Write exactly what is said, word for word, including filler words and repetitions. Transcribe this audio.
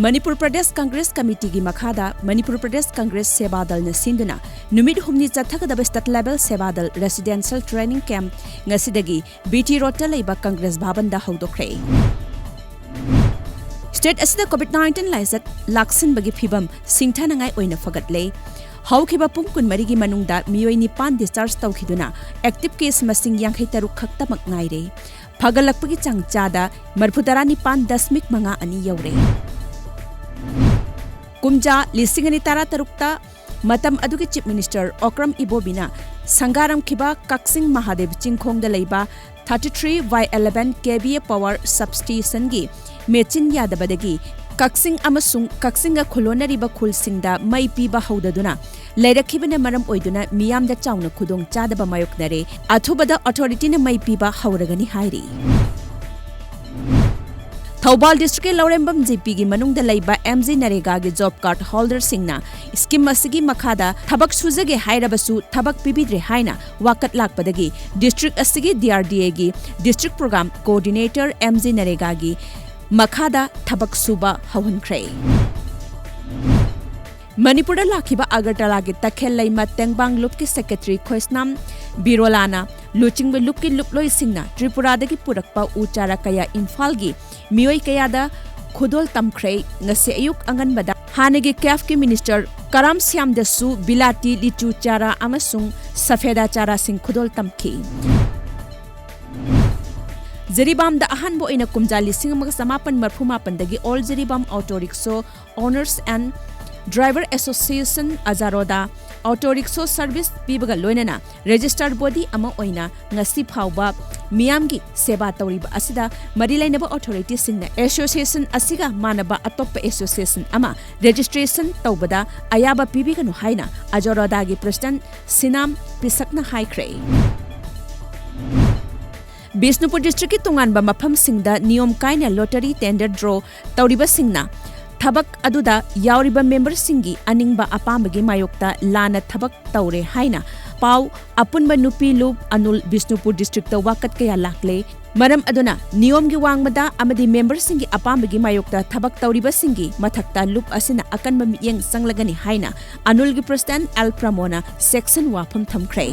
ꯃꯅꯤꯄꯨꯔ ꯄ꯭ꯔꯗꯦꯁ ꯀꯪꯒ꯭ꯔꯦꯁ ꯀꯃꯤꯇꯤꯒꯤ ꯃꯈꯥꯗ ꯃꯅꯤꯄꯨꯔ ꯄ꯭ꯔꯗꯦꯁ ꯀꯪꯒ꯭ꯔꯦꯁ ꯁꯦꯕꯥ ꯗꯜꯅ ꯁꯤꯟꯗꯨꯅ ꯅꯨꯃꯤꯠ ꯍꯨꯝꯅꯤ ꯆꯠꯊꯒꯗꯕ State Level ꯁꯦꯕꯥ ꯗꯜ Residential Training Camp ꯉꯁꯤꯗꯒꯤ ꯕꯤ ꯇꯤ ꯔꯣꯗꯇ ꯂꯩꯕ ꯀꯪꯒ꯭ꯔꯦꯁ ꯚꯕꯟꯗ ꯍꯧꯗꯣꯛꯈ꯭ꯔꯦ꯫ ꯁ꯭ꯇꯦꯠ ꯑꯁꯤꯗ COVID nineteen ꯂꯥꯏꯆꯠ ꯂꯥꯛꯁꯤꯟꯕꯒꯤ ꯐꯤꯚꯝ ꯁꯤꯡꯊꯥꯅꯉꯥꯏ ꯑꯣꯏꯅ ꯐꯒꯠꯂꯦ꯫ ꯍꯧꯈꯤꯕ ꯄꯨꯡ ꯀꯨꯟꯃꯔꯤꯒꯤ ꯃꯅꯨꯡꯗ ꯃꯤꯑꯣꯏ ꯅꯤꯄꯥꯟ discharge ꯇꯧꯈꯤꯗꯨꯅ active case ꯃꯁꯤꯡ ꯌꯥꯡꯈꯩ ꯇꯔꯨꯛ ꯈꯛꯇꯃꯛ ꯉꯥꯏꯔꯦ꯫ ꯐꯒꯠꯂꯛꯄꯒꯤ ꯆꯥꯡ ꯆꯥꯗ ꯃꯔꯤꯐꯨ ꯇꯔꯥ ꯅꯤꯄꯥꯟ ꯗꯁꯃꯤꯛ ꯃꯉꯥ ꯑꯅꯤ ꯌꯧꯔꯦ꯫ ꯀꯨꯝꯖꯥ ꯂꯤꯁꯤꯡ ꯑꯅꯤ ꯇꯔꯥ ꯇꯔꯨꯛꯇ ꯃꯇꯝ ꯑꯗꯨꯒꯤ Chief Minister ꯑꯣꯀ꯭ꯔꯝ ꯏꯕꯣꯕꯤꯅ ꯁꯪꯒꯥꯔꯝꯈꯤꯕ ꯀꯛꯆꯤꯡ ꯃꯍꯥꯗꯦꯕ ꯆꯤꯡꯈꯣꯡꯗ ꯂꯩꯕ thirty three by eleven K V A power substationꯒꯤ ꯃꯦꯆꯤꯟ ꯌꯥꯗꯕꯗꯒꯤ ꯀꯛꯆꯤꯡ ꯑꯃꯁꯨꯡ ꯀꯛꯆꯤꯡꯒ ꯈꯨꯜꯂꯣꯟꯅꯔꯤꯕ ꯈꯨꯜꯁꯤꯡꯗ ꯃꯩ ꯄꯤꯕ ꯍꯧꯗꯗꯨꯅ ꯂꯩꯔꯛꯈꯤꯕꯅ ꯃꯔꯝ ꯑꯣꯏꯗꯨꯅ ꯃꯤꯌꯥꯝꯗ ꯆꯥꯎꯅ ꯈꯨꯗꯣꯡ ꯆꯥꯗꯕ ꯃꯥꯌꯣꯛꯅꯔꯦ꯫ ꯑꯊꯨꯕꯗ authorityꯅ ꯃꯩ ꯄꯤꯕ ꯍꯧꯔꯒꯅꯤ ꯍꯥꯏꯔꯤ꯫ ꯊꯧꯕꯥꯜ districtꯀꯤ ꯂꯧꯔꯦꯝꯕꯝ G Pꯒꯤ ꯃꯅꯨꯡꯗ ꯂꯩꯕ M G NREGAꯒꯤ job card holderꯁꯤꯡꯅ scheme ꯑꯁꯤꯒꯤ ꯃꯈꯥꯗ ꯊꯕꯛ ꯁꯨꯖꯒꯦ ꯍꯥꯏꯔꯕꯁꯨ ꯊꯕꯛ ꯄꯤꯕꯤꯗ꯭ꯔꯦ ꯍꯥꯏꯅ ꯋꯥꯀꯠ ꯂꯥꯛꯄꯗꯒꯤ district ꯑꯁꯤꯒꯤ D R D Aꯒꯤ district program coordinator M G NREGAꯒꯤ ꯃꯈꯥꯗ ꯊꯕꯛ ꯁꯨꯕ ꯍꯧꯍꯟꯈ꯭ꯔꯦ꯫ ꯃꯅꯤꯄꯨꯔꯗ ꯂꯥꯛꯈꯤꯕ ꯑꯒꯔꯇꯂꯥꯒꯤ ꯇꯈꯦꯜ ꯂꯩꯃ ꯇꯦꯡꯕꯥꯡ ꯂꯨꯞꯀꯤ secretary ꯈꯣꯏꯁꯅꯥꯝ ꯕꯤꯔꯣꯂꯥꯅ ꯂꯨꯆꯤꯡꯕ ꯂꯨꯞꯀꯤ ꯂꯨꯞꯂꯣꯏꯁꯤꯡꯅ ꯇ꯭ꯔꯤꯄꯨꯔꯥꯗꯒꯤ ꯄꯨꯔꯛꯄ ꯎ ꯆꯥꯔꯥ ꯀꯌꯥ ꯏꯝꯐꯥꯜꯒꯤ ꯃꯤꯑꯣꯏ ꯀꯌꯥꯗ ꯈꯨꯗꯣꯜ ꯇꯝꯈ꯭ꯔꯦ꯫ ꯉꯁꯤ ꯑꯌꯨꯛ ꯑꯉꯟꯕꯗ ꯍꯥꯟꯅꯒꯤ CAFꯀꯤ minister ꯀꯔꯥꯝ ꯁ꯭ꯌꯥꯝꯗꯁꯨ ꯕꯤꯂꯥꯇꯤ ꯂꯤꯆꯨ ꯆꯥꯔꯥ ꯑꯃꯁꯨꯡ ꯁꯐꯦꯗꯥ ꯆꯥꯔꯥꯁꯤꯡ ꯈꯨꯗꯣꯜ ꯇꯝꯈꯤ꯫ ꯖꯤꯔꯤꯕꯥꯝꯗ ꯑꯍꯥꯟꯕ ꯑꯣꯏꯅ ꯀꯨꯝꯖꯥ ꯂꯤꯁꯤꯡ ꯑꯃꯒ ꯆꯃꯥꯄꯟ ꯃꯔꯤꯐꯨ ꯃꯥꯄꯟꯗꯒꯤ All Jiribam Auto Rickshaw Owners and Driver Association, ꯑꯖꯥꯔꯣꯗꯥ, auto rickshaw service ꯄꯤꯕꯒ ꯂꯣꯏꯅꯅ registered body ꯑꯃ ꯑꯣꯏꯅ ꯉꯁꯤ ꯐꯥꯎꯕ ꯃꯤꯌꯥꯝꯒꯤ ꯁꯦꯕꯥ ꯇꯧꯔꯤꯕ ꯑꯁꯤꯗ ꯃꯔꯤ ꯂꯩꯅꯕ authorityꯁꯤꯡꯅ association ꯑꯁꯤꯒ ꯃꯥꯟꯅꯕ ꯑꯇꯣꯞꯄ association ꯑꯃ registration ꯇꯧꯕꯗ ꯑꯌꯥꯕ ꯄꯤꯕꯤꯒꯅꯨ ꯍꯥꯏꯅ ꯑꯖꯥꯔꯣꯗꯥꯒꯤ president ꯁꯤꯅꯥꯝ ꯄꯤꯁꯛꯅ ꯍꯥꯏꯈ꯭ꯔꯦ꯫ ꯕꯤꯁꯅꯨꯄꯨꯔ districtꯀꯤ ꯇꯣꯉꯥꯟꯕ ꯃꯐꯝꯁꯤꯡꯗ ꯅꯤꯌꯣꯝ ꯀꯥꯏꯅ lottery tender draw ꯇꯧꯔꯤꯕꯁꯤꯡꯅ ꯊꯕꯛ ꯑꯗꯨꯗ ꯌꯥꯎꯔꯤꯕ memberꯁꯤꯡꯒꯤ ꯑꯅꯤꯡꯕ ꯑꯄꯥꯝꯕꯒꯤ ꯃꯥꯌꯣꯛꯇ ꯂꯥꯟꯅ ꯊꯕꯛ ꯇꯧꯔꯦ ꯍꯥꯏꯅ ꯄꯥꯎ ꯑꯄꯨꯟꯕ ꯅꯨꯄꯤ ꯂꯨꯞ ꯑꯅꯨꯜ ꯕꯤꯁꯅꯨꯄꯨꯔ districtꯇ ꯋꯥꯀꯠ ꯀꯌꯥ ꯂꯥꯛꯂꯦ꯫ ꯃꯔꯝ ꯑꯗꯨꯅ ꯅꯤꯌꯣꯝꯒꯤ ꯋꯥꯡꯃꯗ ꯑꯃꯗꯤ memberꯁꯤꯡꯒꯤ ꯑꯄꯥꯝꯕꯒꯤ ꯃꯥꯌꯣꯛꯇ ꯊꯕꯛ ꯇꯧꯔꯤꯕꯁꯤꯡꯒꯤ ꯃꯊꯛꯇ ꯂꯨꯞ ꯑꯁꯤꯅ ꯑꯀꯟꯕ ꯃꯤꯠꯌꯦꯡ ꯆꯪꯂꯒꯅꯤ ꯍꯥꯏꯅ ꯑꯅꯨꯜꯒꯤ president ꯑꯦꯜ ꯄ꯭ꯔꯃꯣꯅ ꯁꯦꯛꯁꯟ ꯋꯥꯐꯝ ꯊꯝꯈ꯭ꯔꯦ꯫